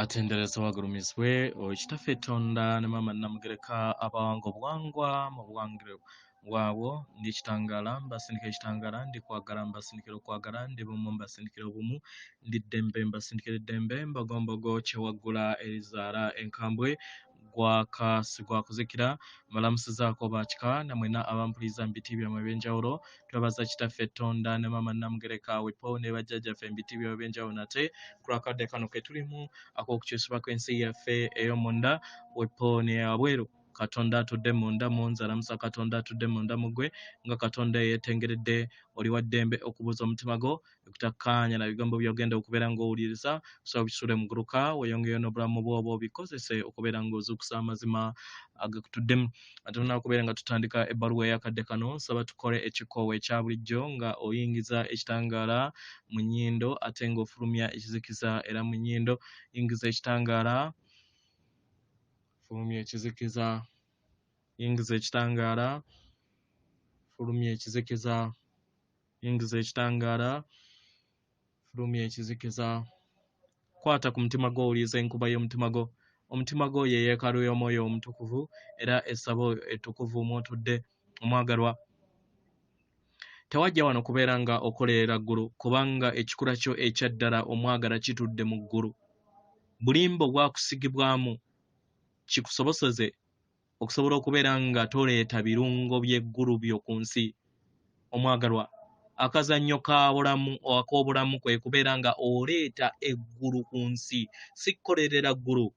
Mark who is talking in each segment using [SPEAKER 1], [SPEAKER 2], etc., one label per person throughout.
[SPEAKER 1] Atenderezebwa agulumizibwe oyo Kitaffe Tonda ne Maama Nnamugereka abawanga obuwangwa mu buwangire bwabwo. Ndi kitangaala mbasindikira ekitangaala, ndi kwagala mbasindikira okwagala, ndi bumu mbasindikira obumu, ndi ddembe mbasindikira eddembe, mbogombogo kyewaggula erizaala enkambwe, gwaka si gwa kuzikira. Mbalamusizaako bakika na mwenna abampuliza mu biti byammwe eby'enjawulo. Twebaza Kitaffe Tonda ne Maama Nnamugereka wepo ne bajjajjaffe mu biti byabwe eby'enjawulo nate ku lw'akadde kano ke tulimu ak'okukyusibwa kw'ensi yaffe ey'omunda wepo n'eyabweru. Katonda atudde munda mu nze alamusa Katonda atudde munda mu ggwe nga Katonda eyeetengeredde oli wa ddembe okubuuza omutima gwo ekutakkaanya na bigambo by'ogenda okubeera ng'owuliriza osobola obisule muguluka weeyongeyo n'obulamu bwo oba obikozese okubeera ng'ozuukusa amazima agakutuddemu. Ate tunakubeera nga tutandika ebbaluwa ey'akadde kano, nsaba tukole ekikoowa ekya bulijjo nga oyingiza ekitangaala mu nnyindo ate ng'ofulumya ekizikiza era mu nnyindo. Yingiza ekitangaala, fulumya ekizikiza, yingiza ekitangaala, fulumya ekizikiza, yingiza ekitangaala, fulumya ekizikiza. Kwata ku mutima gwo owulirize enkuba y'omutima gwo. Omutima gwo ye yeekaalu y'Omwoyo Omutukuvu era essabo ettukuvu mw'otudde omwagalwa. Tewajja wano kubeera nga okolerera ggulu kubanga ekikula kyo ekya ddala omwagala kitudde mu ggulu. Bulimba obwakusigibwamu kikusoboseze okusobola okubeera nga toleeta birungo by'eggulu byo ku nsi. Omwagalwa, akazannyo ka bulamu ak'obulamu kwe kubeera nga oleeta eggulu ku nsi, si kukolerera ggulu.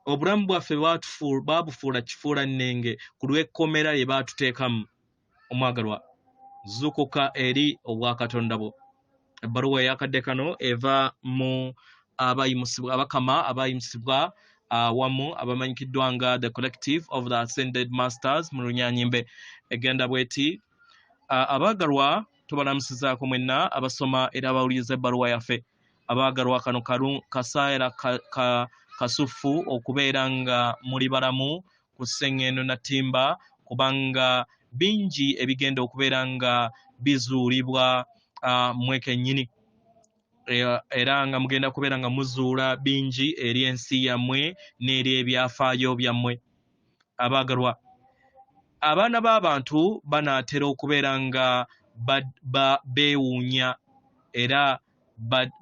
[SPEAKER 1] Obulamu bwaffe baabufuula kifuulannenge ku lw'ekkomera lye baatuteekamu. Omwagalwa, zuukuka eri obwakatonda bwo. Ebbaluwa ey'akadde kano eva mu abayimusibwa, abakama abayimusibwa awamu abamanyikiddwa nga the collective of the ascended masters mu Lunyanyimbe. Egenda bweti: abaagalwa, tubalamusizaako mwenna abasoma era abawuliriza ebbaluwa yaffe. Abaagalwa, kano kasaera kasuffu okubeera nga muli balamu ku sseŋŋendo na ttimba, kubanga bingi ebigenda okubeera nga bizuulibwa mmwe kennyini, era nga mugenda kubeera nga muzuula bingi eri ensi yammwe n'eri ebyafaayo byammwe. Abaagalwa, abaana b'abantu banaatera okubeera nga beewuunya era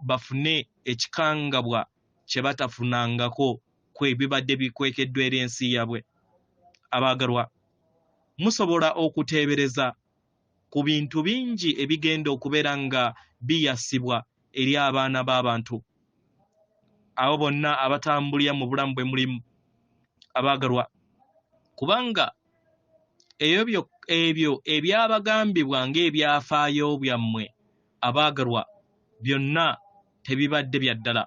[SPEAKER 1] bafune ekikangabwa kye batafunangako ku ebibadde bikwekeddwa eri ensi yaabwe. Abaagalwa, musobola okuteebereza ku bintu bingi ebigenda okubeera nga biyasibwa eri abaana b'abantu, abo bonna abatambulira mu bulamu bwe mulimu. Abaagalwa, kubanga ebyo ebyabagambibwa ng'ebyafaayo byammwe, abaagalwa, byonna tebibadde bya ddala.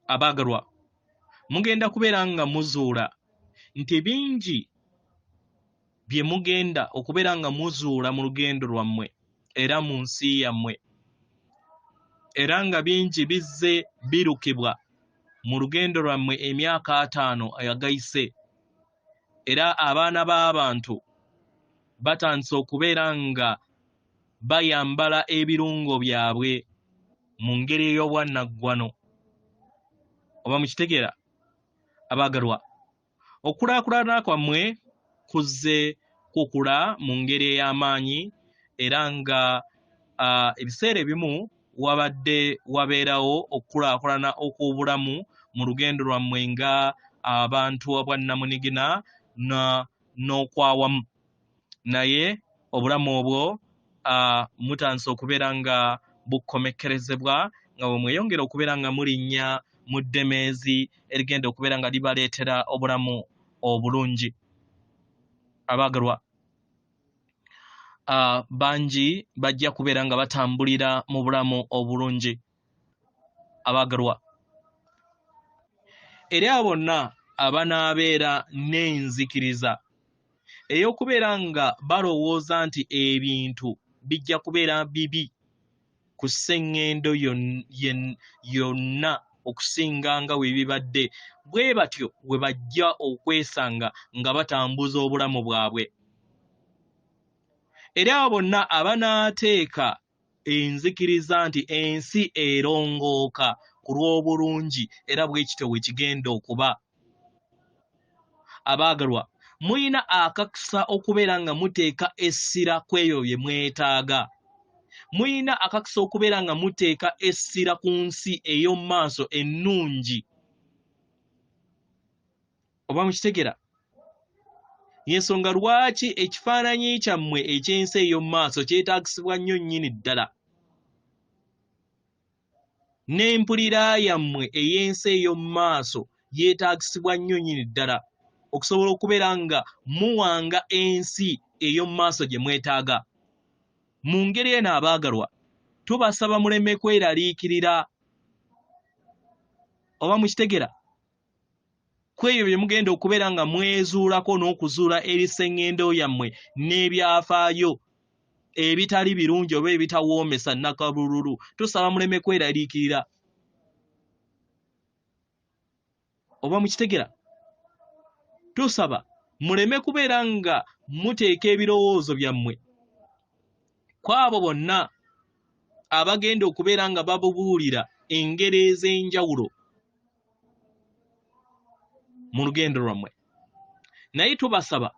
[SPEAKER 1] Abaagalwa, mugenda kubeera nga muzuula nti bingi bye mugenda okubeera nga muzuula mu lugendo lwammwe era mu nsi yammwe, era nga bingi bizze birukibwa mu lugendo lwammwe emyaka 50 agayise, era abaana b'abantu batandise okubeera nga bayambala ebirungo byabwe mu ngeri ey'obwannaggwano. Oba mukitegeera? Abaagalwa, okukulaakulana kwammwe kuzze kukula mu ngeri ey'amaanyi, era nga ebiseera ebimu wabadde wabeerawo okukulaakulana okw'obulamu mu lugendo lwammwe nga abantu obwannamunigina n'okwawamu. Naye obulamu obwo mutandise okubeera nga bukomekkerezebwa nga bwe mweyongera okubeera nga mulinnya mu ddemeezi erigenda okubeera nga libaleetera obulamu obulungi. Abaagalwa, bangi bajja kubeera nga batambulira mu bulamu obulungi. Abaagalwa, eri abo bonna abanaabeera n'enzikiriza ey'okubeera nga balowooza nti ebintu bijja kubeera bibi ku sseŋŋendo yonna okusinga nga bwe bibadde, bwe batyo bwe bajja okwesanga nga batambuza obulamu bwabwe. Era abo bonna abanaateeka enzikiriza nti ensi erongooka ku lw'obulungi era bwe kityo bwe kigenda okuba. Abaagalwa, mulina akakisa okubeera nga muteeka essira ku ebyo bye mwetaaga. Mulina akakisa okubeera nga muteeka essira ku nsi ey'omu maaso ennungi. Oba mukitegera? Y'ensonga lwaki ekifaananyi kyammwe eky'ensi ey'omu maaso kyetaagisibwa nnyo nnyini ddala. N'empulira yammwe ey'ensi ey'omu maaso yeetaagisibwa nnyo nnyini ddala okusobola okubeera nga muwanga ensi ey'omu maaso gye mwetaaga. Mu ngeri eno abaagalwa, tubasaba muleme kweraliikirira. Oba mukitegera? Ku ebyo bye mugenda okubeera nga mwezuulako n'okuzuula eri sseŋŋendo yammwe n'ebyafaayo ebitali birungi oba ebitawoomesa nnakabululu, tusaba muleme kweraliikirira. Oba mukitegera? Tusaba muleme kubeera nga muteeka ebirowoozo byammwe ku abo bonna abagenda okubeera nga babubuulira engeri ez'enjawulo mu lugendo lwammwe. Naye tubasaba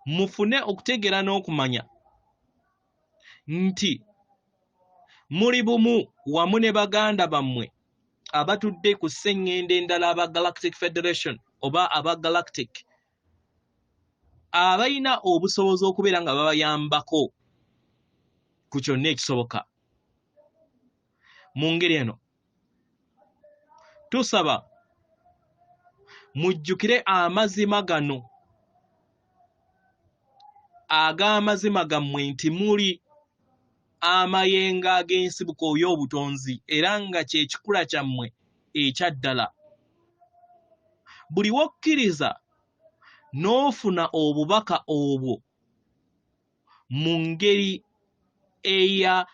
[SPEAKER 1] mufune okutegeera n'okumanya nti muli bumu wamu ne baganda bammwe abatudde ku sseŋŋendo endala aba Galactic Federation oba aba Galactic abalina obusobozi okubeera nga babayambako ku kyonna ekisoboka. Mu ngeri eno tusaba mujjukire amazima gano ag'amazima gammwe nti muli amayengo ag'ensibuko y'obutonzi era nga kye kikula kyammwe ekya ddala. Buli w'okkiriza n'ofuna obubaka obwo mu ngeri eya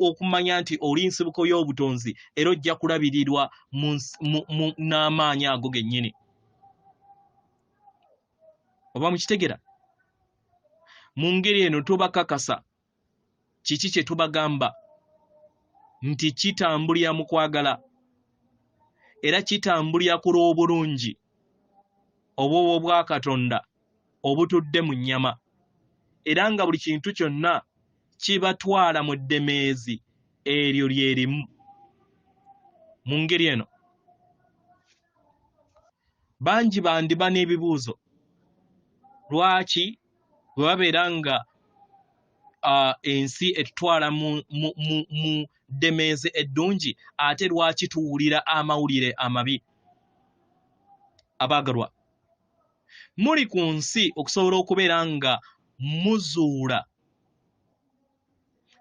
[SPEAKER 1] okumanya nti oli nsibuko y'obutonzi era ojja kulabirirwa n'amaanyi ago gennyini. Oba mukitegera? Mu ngeri eno tubakakasa kiki kye tubagamba nti kitambulira mu kwagala era kitambulira ku lw'obulungi obw'obwa Katonda obutudde mu nnyama, era nga buli kintu kyonna kibatwala mu ddemeezi eryo lye limu. Mu ngeri eno bangi bandiba n'ebibuuzo lwaki bwe babeera nga ensi etutwala mu ddemeezi eddungi ate lwaki tuwulira amawulire amabi. Abaagalwa, muli ku nsi okusobola okubeera nga muzuula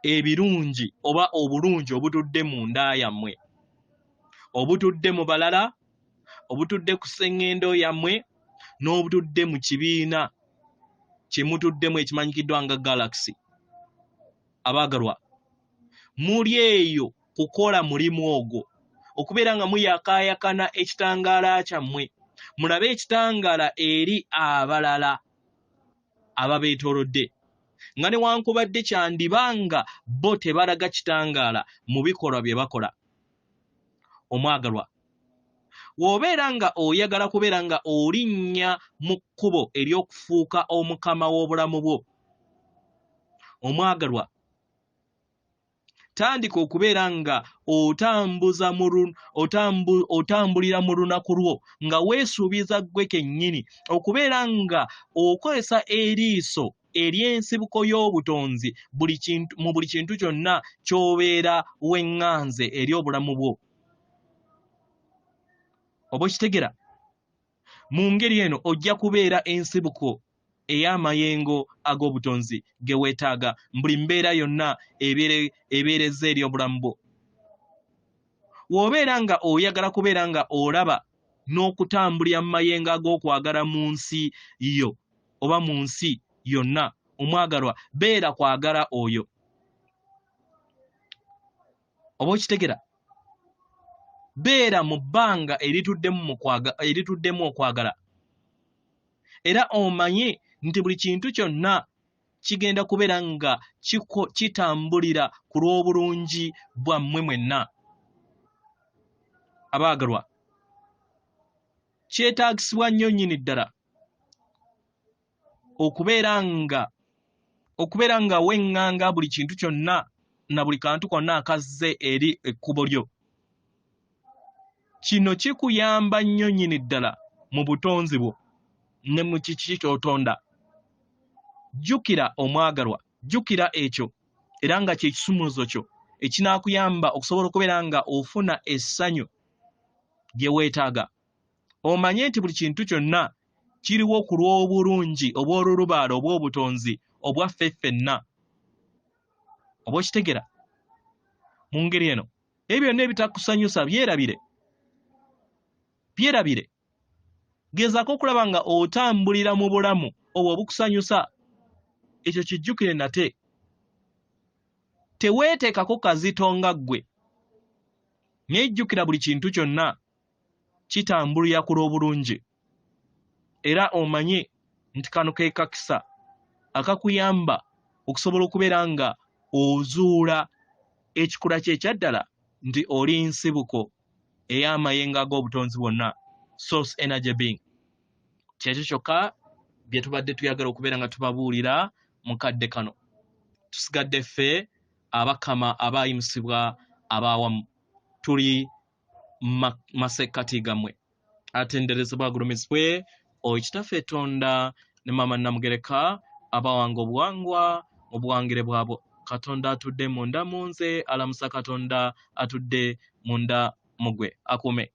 [SPEAKER 1] ebirungi oba obulungi obutudde mu nda yammwe, obutudde mu balala, obutudde ku sseŋŋendo yammwe n'obutudde mu kibiina kye mutuddemu ekimanyikiddwa nga Galaxy. Abaagalwa, muli eyo kukola mulimu ogwo okubeera nga muyakaayakana ekitangaala kyammwe, mulabe ekitangaala eri abalala ababeetoolodde, nga newankubadde kyandiba nga bo tebalaga kitangaala mu bikolwa bye bakola. Omwagalwa, w'obeera nga oyagala kubeera nga olinnya mu kkubo ery'okufuuka omukama w'obulamu bwo, omwagalwa, tandika okubeera nga otambuza mu otambulira mu lunaku lwo nga weesuubiza ggwe kennyini okubeera nga okozesa eriiso ery'ensibuko y'obutonzi buli kintu mu buli kintu kyonna ky'obeera weŋŋanze eri obulamu bwo. Oba okitegera? Mu ngeri eno ojja kubeera ensibuko ey'amayengo ag'obutonzi ge weetaaga mu buli mbeera yonna ebeerezza eri obulamu bwo. W'obeera nga oyagala kubeera nga olaba n'okutambulira mu mayengo ag'okwagala mu nsi yo oba mu nsi yonna, omwagalwa, beera kwagala oyo. Oba okitegera? Beera mu bbanga erituddemu okwagala era omanye nti buli kintu kyonna kigenda kubeera nga kitambulira ku lw'obulungi bwammwe mwenna. Abaagalwa, kyetaagisibwa nnyo nnyini ddala okubeera nga weŋŋanga buli kintu kyonna na buli kantu konna akazze eri ekkubo lyo. Kino kikuyamba nnyo nnyini ddala mu butonzi bwo ne mu kiki ky'otonda. Jjukira omwagalwa, jjukira ekyo, era nga kye kisumuluzo kyo ekinaakuyamba okusobola okubeera nga ofuna essanyu lye weetaaga. Omanye nti buli kintu kyonna kiriwo ku lw'obulungi obw'olulubaale obw'obutonzi obwaffe ffenna. Oba okitegera? Mu ngeri eno, ebyo byonna ebitakusanyusa byerabire. Byerabire. Gezaako okulaba nga otambulira mu bulamu obwo obukusanyusa. Ekyo kijjukire nate. Teweeteekako kazito nga ggwe. Naye jjukira buli kintu kyonna kitambulira ku lw'obulungi. Era omanye nti kano ke kakisa akakuyamba okusobola okubeera nga ozuula ekikula kye ekyaddala nti oli nsibuko ey'amayengo ag'obutonzi bwonna, source energy being. Kyekyo kyokka bye tubadde tuyagala okubeera nga tubabuulira mu kadde kano. Tusigadde ffe abakama abaayimusibwa ab'awamu, tuli masekkati gammwe. Atenderezebwa agulumizibwe oyo Kitaffe Tonda ne Maama Namugereka abawanga obuwangwa mu buwangire bwabwo. Katonda atudde munda mu nze alamusa Katonda atudde munda mu gwe. Akuume.